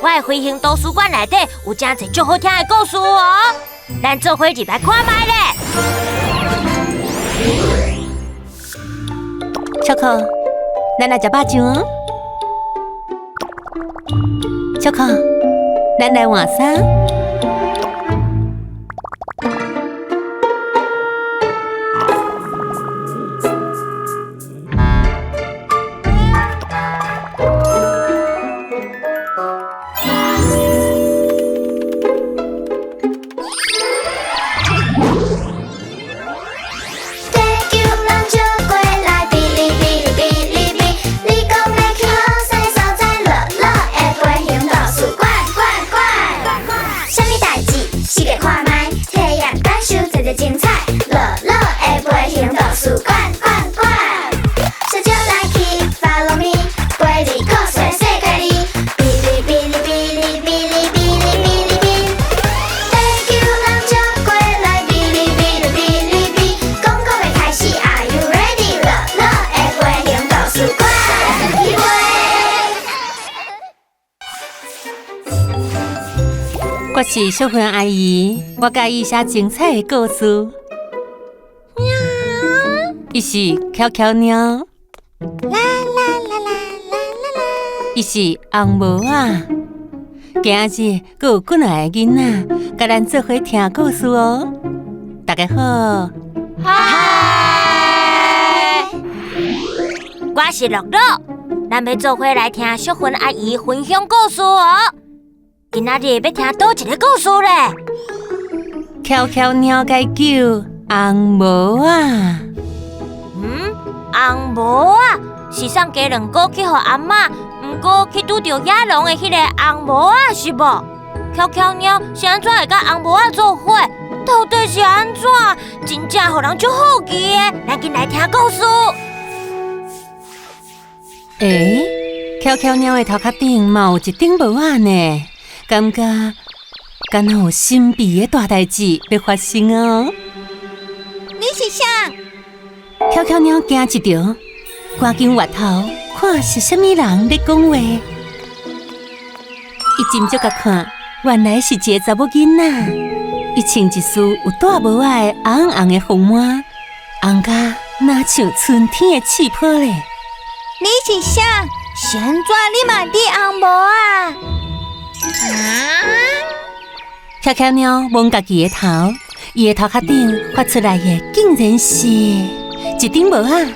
我的飛行圖書館內底有誠濟足好聽的故事哦，咱做伙入來看覓咧。小可，咱來食肉醬哦。小可，咱來換衫。我是淑芬阿姨，我佮意寫精彩的故事。喵，伊是巧巧貓，啦啦啦啦啦啦啦，伊是紅帽仔。今仔日閣有幾若个囡仔，佮咱做伙聽故事哦。大家好，嗨，我是樂樂，咱欲做伙來聽淑芬阿姨分享故事哦。今仔日欲聽佗一個故事咧？巧巧貓共救紅帽仔。嗯，紅帽仔是送雞卵糕去予阿嬤，毋過去拄著野狼的彼個紅帽仔是無？巧巧貓是按怎會佮紅帽仔做伙？到底是按怎？真正予人足好奇的，咱緊來聽故事。欸，巧巧貓的頭殼頂嘛有一頂帽仔呢？感覺敢若有神秘的大代誌欲發生哦！你是啥？巧巧貓驚一跳，趕緊回頭看是啥物人咧講話。伊斟酌共看，原來是一个查某囡仔。伊穿一束有帶帽仔的紅紅的風帽，紅甲若像春天的刺泡咧。你是啥？是按怎你嘛戴紅帽仔？巧巧貓摸家己的頭，伊的頭殼頂發出來的竟然是一頂帽仔。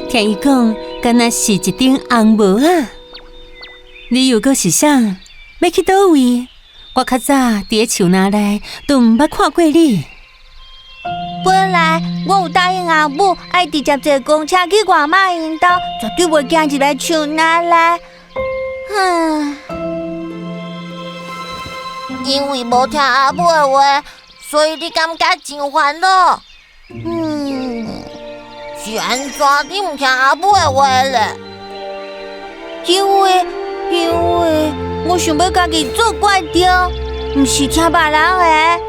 聽伊講，敢若是一頂紅帽仔。你又閣是啥？欲去佗位？我較早佇咧樹林內都毋捌看過你。本來我有答應阿母，愛直接坐公車去外媽𪜶兜，絕對袂行入來樹林內。哼！因為無聽阿母的話，所以你感覺真煩惱。嗯，是按怎你毋聽阿母的話咧？因為因為我想欲家己做決定，毋是聽別人的。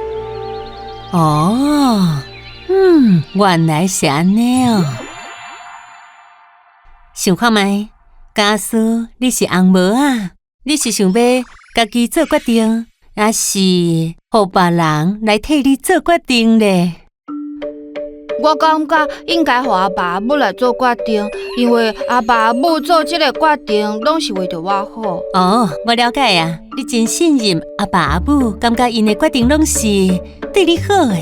哦，嗯，原來是按呢哦。想看覓，假使你是紅帽仔，你是想欲家己做決定，抑是予別人來替你做決定咧？我感覺應該予阿爸阿母來做決定，因為阿爸阿母做這个決定，攏是為著我好。哦，我了解啊，你真信任阿爸阿母，感覺𪜶的決定攏是對你好的。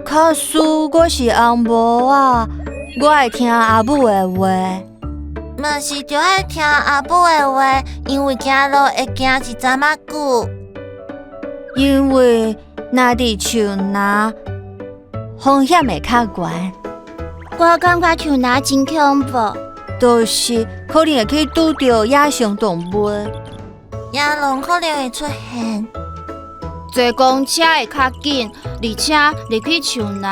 假使我是紅帽仔，我會聽阿母的話。嘛是著愛聽阿母的話，因為行路會行一陣仔久。因為若佇樹林，風險會較懸。我感覺樹林真恐怖，就是可能會去拄著野生動物。野狼可能會出現。坐公車會較緊，而且入去樹林，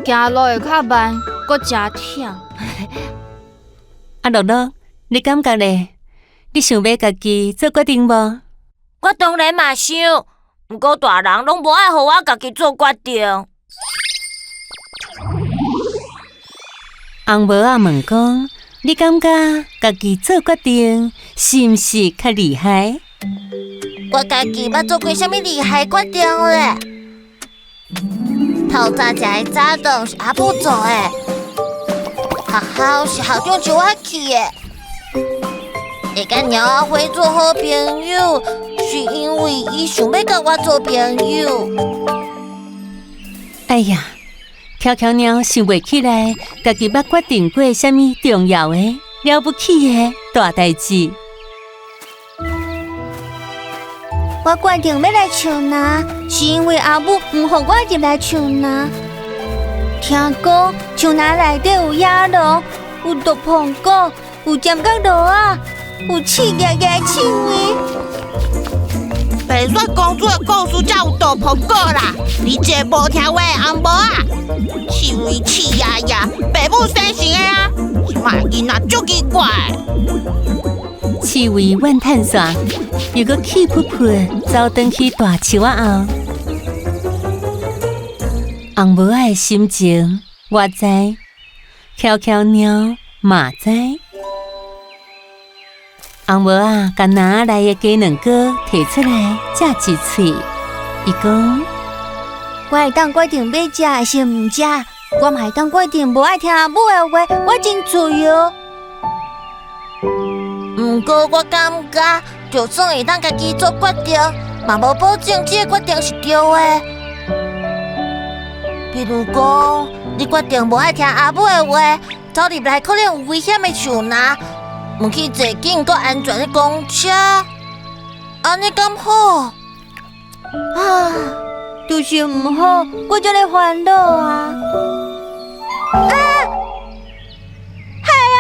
行路會較慢，閣誠忝。啊，樂樂，你感覺咧？你想欲家己做決定無？我當然嘛想，毋過大人攏無愛予我家己做決定。紅帽仔問講：你感覺家己做決定是毋是較厲害？我家己捌做過啥物厲害決定咧？透早食的早頓是阿母做的，學校是校長招我去的。會佮貓仔花做好朋友，是因為伊想欲佮我做朋友。哎呀，巧巧貓想袂起來，家己捌決定過啥物重要的、了不起的大代誌。我決定欲來樹林，是因為阿母毋予我入來樹林。聽講樹林內底有野狼，有毒蘋果，有尖角螺仔，有刺牙牙的刺蝟。白雪公主的故事才有毒蘋果啦！你這無聽話的紅帽仔，刺蝟刺牙牙，爸母生成的啊！這擺囡仔足奇怪。刺蝟怨嘆煞，又閣氣噗噗走轉去大樹仔後。紅帽仔的心情我知，巧巧貓嘛知。紅帽仔共籃仔內的雞卵糕提出來食一喙，伊講：我會當決定欲食還是毋食，我嘛會當決定無愛聽阿母的話，我真自由。毋過我感覺，就算會當家己做決定，嘛無保證這个決定是對的。比如講，你決定無愛聽阿母的話，走入來可能有危險的樹林，毋去坐緊閣安全的公車，按呢敢好？啊，就是毋好，我才咧煩惱啊！啊，害啊，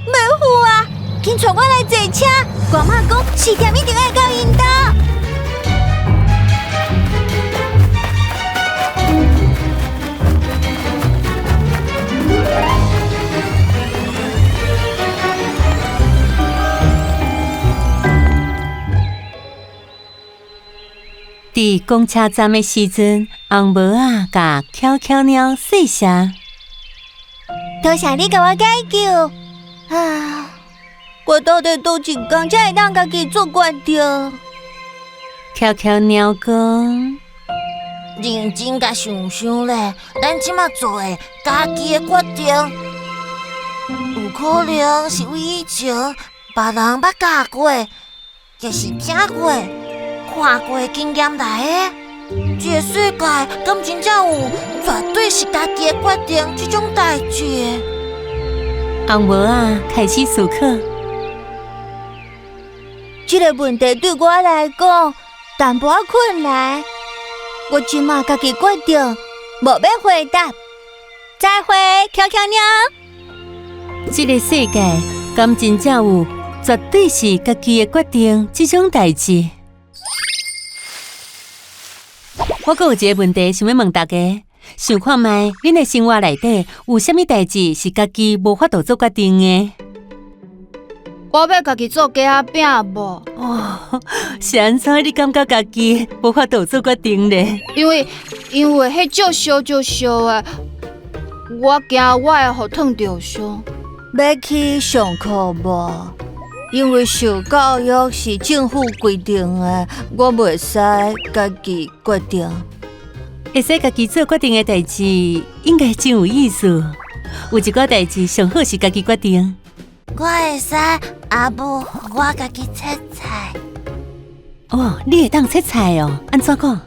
袂赴啊！緊帶我來坐車，外媽講4點一定愛到𪜶兜。佇公車站的時陣，紅帽仔共巧巧貓說聲：多謝你共我解救。啊，我到底佗一工才會當家己做決定？巧巧貓講：認真共想想咧，咱這馬做的家己的決定，有可能是為以前別人捌教過，抑是聽過、看過的經驗來的。這个世界敢真正有絕對是家己的決定這種代誌？紅帽仔開始思考。這个問題對我來講淡薄仔困難。我這馬家己決定，無欲回答。再會，巧巧貓。這个世界敢真正有絕對是家己的決定這種代誌？我閣有一个問題想欲問大家，想看覓恁的生活內底有啥物代誌是家己無法度做決定的？我欲家己做雞仔餅無？哦，是按怎你感覺家己無法度做決定咧？因為因為彼足燒足燒的，我驚我會予燙著傷。欲去上課無？因為受教育是政府規定的，我袂使家己決定。會使家己做決定的代誌，應該真有意思。有一寡代誌上好是家己決定。我會使阿母，我家己切菜。哦，你會當切菜哦？按怎講？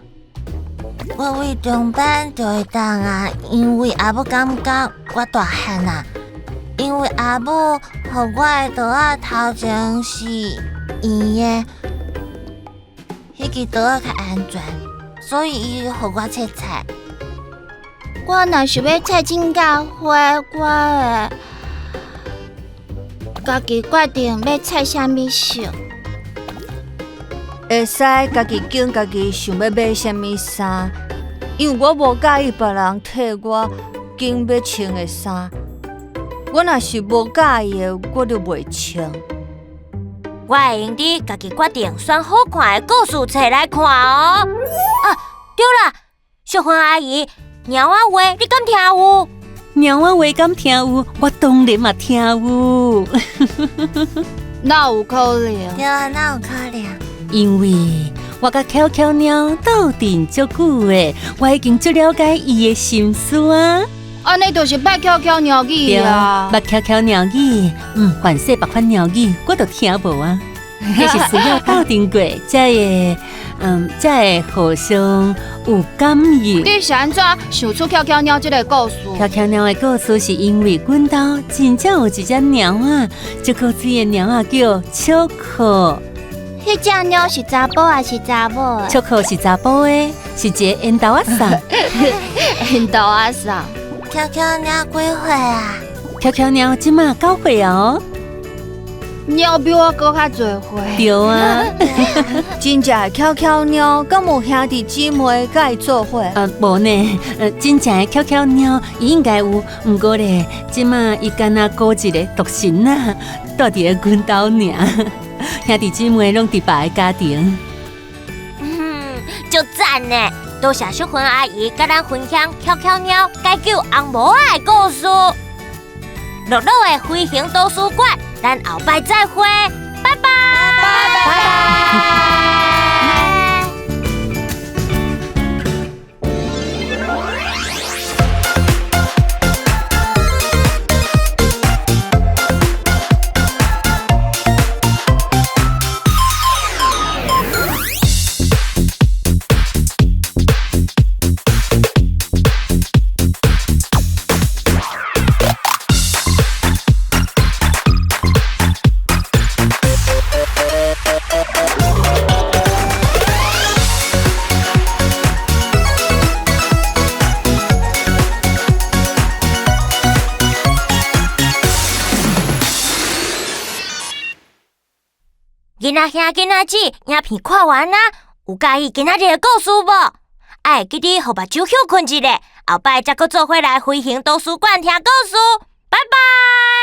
我為中班就會當啊，因為阿母感覺我大漢啊。因為阿母予我的桌仔頭前是圓的，彼支桌仔較安全，所以伊予我切菜。我若是欲切指甲花，我會家己決定欲切啥物色。會使家己揀家己想欲買啥物衫，因為我無佮意別人替我揀欲穿的衫。我若是無佮意的，我就袂穿。我會用得家己決定選好看的故事冊來看哦。啊，對啦，淑芬阿姨，貓仔話你敢聽有？貓仔話敢聽有，我當然嘛聽有。哪有可能？對啊，哪有可能？因為我佮巧巧貓鬥陣足久的，我已經足了解伊的心思啊。按呢就是捌巧巧貓語啊。捌巧巧貓語，凡說別款貓語，我都聽無啊。這是需要鬥陣過，才會互相有感應。你是按怎想出巧巧貓這个故事？巧巧貓的故事是因為阮兜真正有一隻貓仔，這古水的貓仔叫巧克。彼隻貓是查埔還是查某的？巧克是查埔的，是一个緣投仔送。緣投仔送。巧巧貓幾歲啊？巧巧貓這馬9歲哦。貓比我閣較濟歲。對啊。真正的巧巧貓，敢有兄弟姊妹佮伊做伙？無呢，真正的巧巧貓，伊應該有，毋過咧，這馬伊敢若孤一個獨身啊，住佇个阮兜爾，兄弟姊妹攏佇別个家庭。足讚呢！多謝淑芬阿姨佮咱分享巧巧貓解救紅毛仔的故事。樂樂的飛行圖書館，咱後擺再會，拜拜。拜拜。囡仔兄、囡仔姊，影片看完啊，有佮意今仔日的故事無？愛記得予目睭歇睏一下，後擺才閣做伙來飛行圖書館聽故事。拜拜。